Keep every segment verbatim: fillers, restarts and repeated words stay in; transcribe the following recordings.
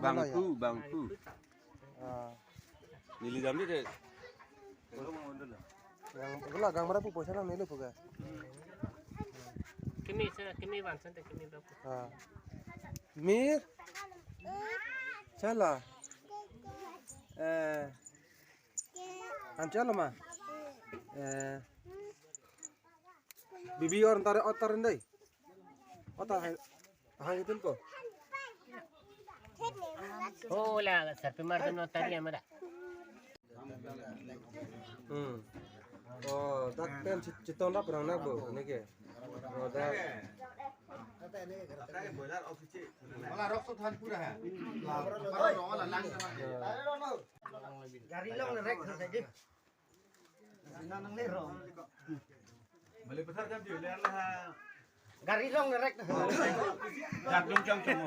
Bangphu, bangphu. Ah. Neli dam deh. Yang, itulah, gang berapa poisa nang neli puga? Kimi, sana, kimi bangsan teh, kimi berapa? Ah. Mir? Chala? Eh. An chala ma? Eh. Bibi or tar, otar ndai. Otar hai, hai itum ko. Oh, la, sarpi mar dam no tari amara. Hmm. Oh, dak pen chit-, chiton dap rang nak bo, neke. Oh, dak. Wala rok so than pura hai. La, para rong la lang. Gari long le rek tha di. Sina nang le rong. Balik besar jam tujuh, le lah. Gari long le rek tha. Dak dong chong chong.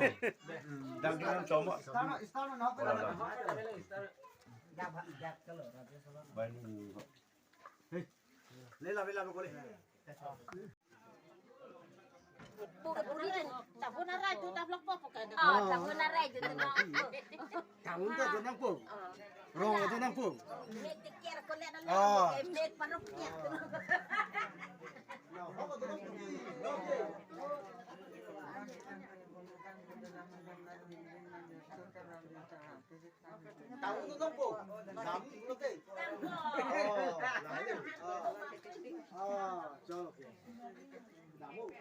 Dak dong chong. Start, start na pe la. Bai nu. Hei. Le la, le la, ko le. Pu ke puri rin, tabun arai tu tablok po po ke. Oh, tabun arai tu tablok po. Tabun tu tu nangpo. Oh. Rong tu nangpo. Met tiker ko le na le. Oh. Met parok ya. Tahu tu nangpo. Nam tu nangpo. Oh, nah, ini. Oh. Oh, chalo. Namu.